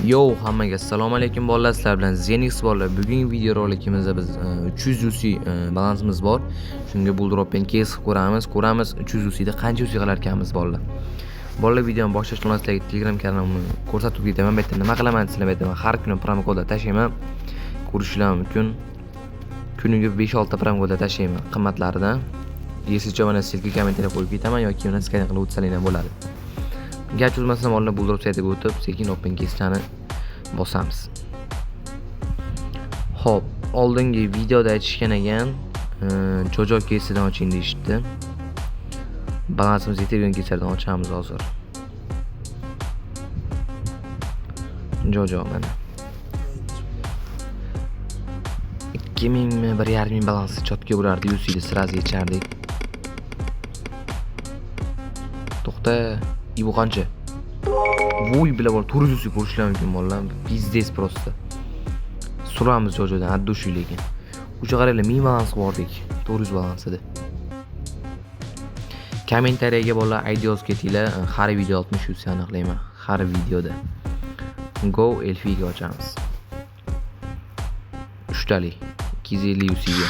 Yo, hammaga assalomu alaykum bolalar, sizlar bilan Zenix bolalar. Bugungi video rolikimizda biz 300 UC balansimiz bor. Shunga Bulldropdan case qilib ko'ramiz. Ko'ramiz 300 UC da qancha UC qilar ekanmiz bolalar. Bolalar, videoni boshlashdan oldin sizlarga Telegram kanalimni ko'rsatib ketaman. Bu yerda nima qilaman desanglar, bu yerda men har kuni promokodlar tashlayman. Ko'rishinglar mumkin. Kuniga 5-6 ta promokodlar tashlayman qimmatlaridan. Esicha mana ссылка kommentariyga qo'yib ketaman yoki uni skan qilib o'tsanglar ham bo'ladi. Gap cho'zmasdan oldin Bulldrop saytiga o'tib, sekin open case'larni bosamiz. Xo'p, oldingi videoda aytishgan ekan, Jojo case'idan oching deyishdi. Balansimiz yetadigan case'lardan ochamiz hozir. Jojo mana. 2000 mi 1,5 ming balansi chotga bo'lardi, UC'ni sразу yechardik. To'xta, bu qancha? Voy, bila bor, 400 UC ko'rishlar mumkin bolalar. Пиздец просто. Suramiz Jojodan от души lekin. O'sha qaranglar, 1000 balans bordik. 400 balansida. Kommentariyaga bolalar ID yozib ketinglar. Har video 60 UC aniqlayman. Har videoda. Go Elfiga ochamiz. 3 talik 250 UC'ga.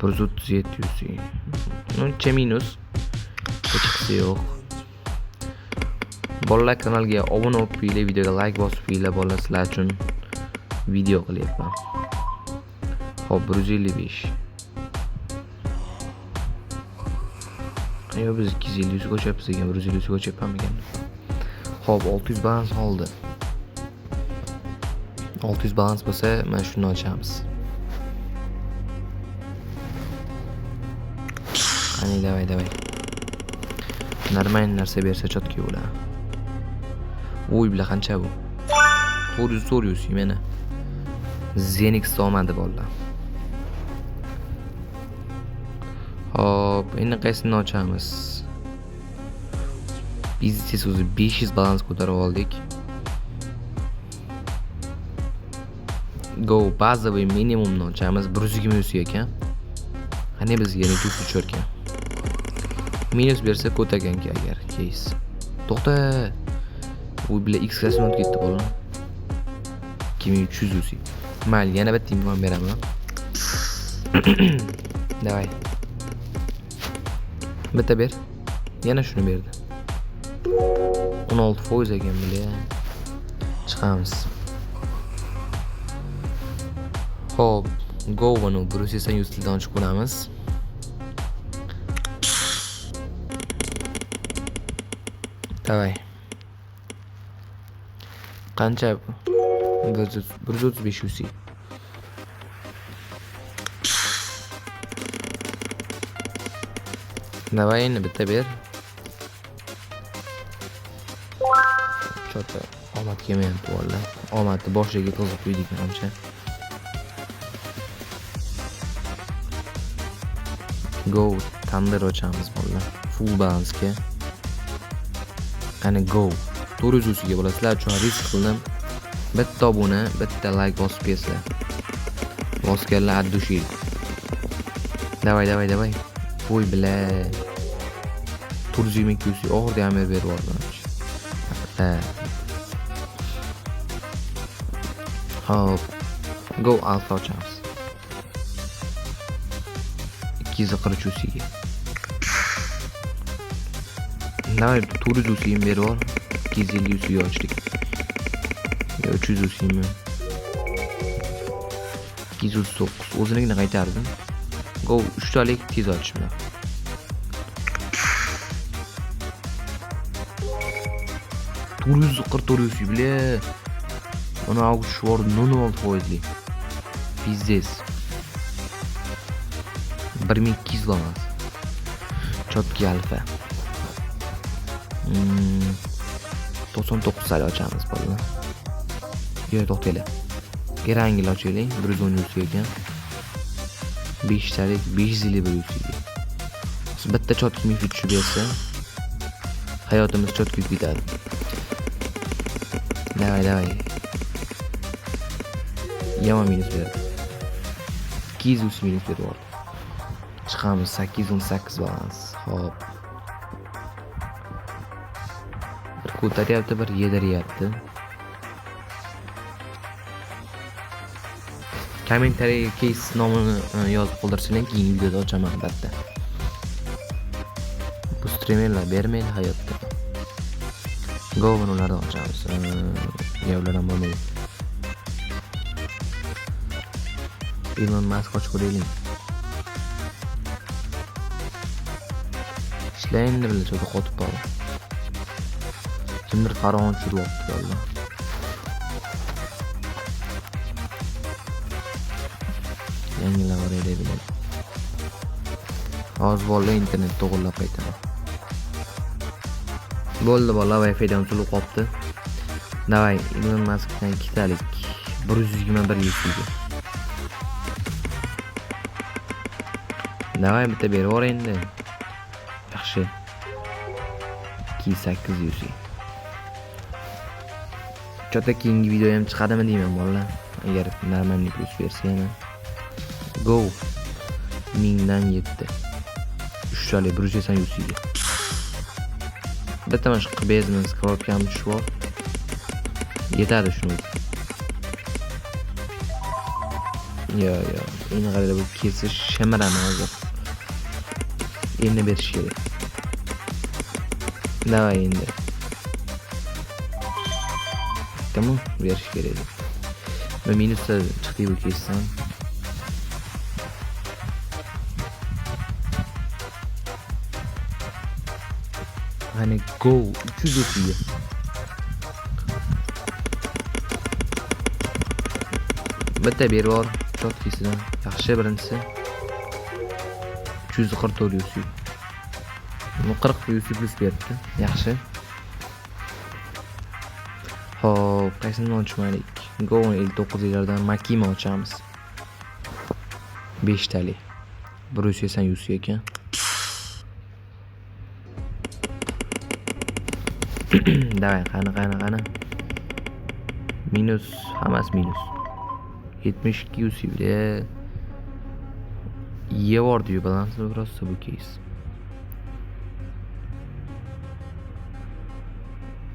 137 UC. Uncha minus. Hechqisi yo'q. Bolalar, kanalga obuna bo'lib qo'yinglar, videoga like bosib qo'yinglar, bolalar, sizlar uchun video qilyapman. Xo'p, 155. Yo'q, biz 250 UC ochyapmiz ekan, 150 UC ochyapmanmikan? Xo'p, 600 balans qoldi. 600 balans bo'lsa, mana shuni ochamiz. Qani, давай, давай. Нормальный narsa bersa chotki bo'ladi. Uy, bila qancha bu? 400 400 mana. Zenix olmadi bolalar. Hop, endi qaysini ochamiz? Biznes o'zi 500 balans ko'tarib oldik. Go bazaviy minimumni ochamiz. 120 UC ekan. Qani bizga necha UC tushar ekan? Minus bersa ko't ekanki agar case. To'xta. U bila X klassini o'tib ketdi bola. 2300 UC. Mayli, yana bitta imkon beraman. Давай. Bitta ber. Yana shuni berdi. 16% ekan bular. Chiqamiz. Xo'p, go buni 180 UC'dan ochib ko'ramiz. Давай. Qancha bu? 135 UC. Давай endi bitta ber. Чё-то omad kelmayapti bolalar. Omadni boshiga to'sib qo'ydik manimcha. Go Thunder ochamiz bolalar. Full balansga. Qani go. 400 UC'ga bola, sizlar uchun risk qildim. Bitta obuna, bitta like bosib kelsizlar. Bosganlar от души. Давай, давай, давай. Voy bila. 422 UC oxirida ham berib yubordi. Ha. Hop. Go alpha ochamiz. 243 UC'ga. Давай 400 UC'ni berib yubor. 250 UC'ga ochdik. Yo 300 UC'mi? 239 o'zinikini qaytardim. Go 3 talik tez ochish bilan. 444 UC бля. Uni olib tushib yubordi 0.6 foizli. Пиздец. 1200 balans. Chotki alfa. 99 sal ochamiz bolalar. Yo'q, to'xtanglar. Erangil ochaylik, 110 UC ekan. 5 talik 551 UCga. Bitta chotki mif tushib bersa, hayotimiz chotki ketadi. Давай, давай. Yomon minus berdi. 200 UC minus berib yubordi. Chiqamiz 818 balans. Xo'p. Bir ko'taryapti, bir yediryapti. Kommentariyaga case nomini yozib qoldirsanglar, keyingi videoda ochaman albatta. Bu streamerlar bermaydi hayotda. Go buni ulardan ochamiz. Ya ular ham bo'lmaydi. Elon Musk ochib ko'raylik. Ishla endi bilan cho'da qotib qoldi. Kimdir faraon tushiryapti bolalar. Yangilar bor edi biladi. Hozir bolalar internet to'g'irlab qaytaman. Bo'ldi bolalar, Wi-Fi'dan uzilib qolibdi. Davay, Elon Muskdan ikkitalik 121 UC'ga. Davay bitta berib yubor endi. Yaxshi. 28 UC. Chota keyingi video ham chiqadimi deyman bolalar. Agar normalniy plyus bersa yana. Go. 1000dan 7. 3talik 180 UC'ga. Bitta mana shu qilib skorobkam tushib ol. Yetadi shuni. Yo, yo. Endi qaranglar, bu kelsa shimiraman hozir. Endi berish kerak. Davay endi. Tamam, berish kerak edi. Va minusda chiqdi bu keysdan. Hani go 330. Bitta berib yubor, chotkisidan. Yaxshi birinchisi. 344 UC. Bu 40 UC plus beribdi. Yaxshi. Xo'p, qaysini ochmaylik? Go 59 lardan Makima ochamiz. 5 talik. 180 UC ekan. Davay, qani qani qani. Minus, hammasi minus. 72 UC bile. Yevordi-yu balansni просто bu case.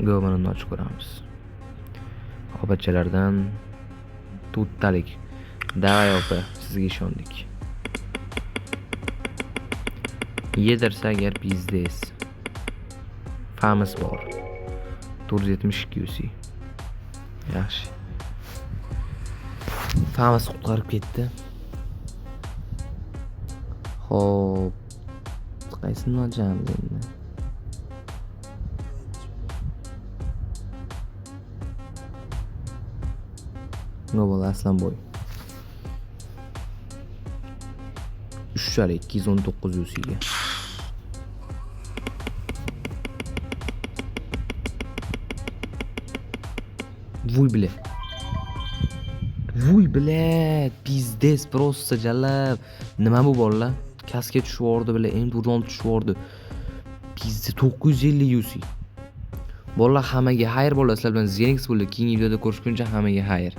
Go mana ochib ko'ramiz. Opachalardan to'rttalik. Davay opa, sizga ishondik. Yedirsa agar biznes. Famas bor. 472 UC. Yaxshi. Famas qutqarib ketdi. Xo'p. Qaysini ochamiz endi? Nima bo'ldi Aslanboy? 3talik 219 UC'ga. Vuy bile. Vuy bile, pizdes просто jalab. Nima bu bolalar? Kaska tushib yubordi bile, M4 tushib yubordi. Pizde 950 UC. Bolalar hammaga xayr bolalar, sizlar bilan Zenix bo'ldi. Keyingi videoda ko'rishguncha hammaga xayr.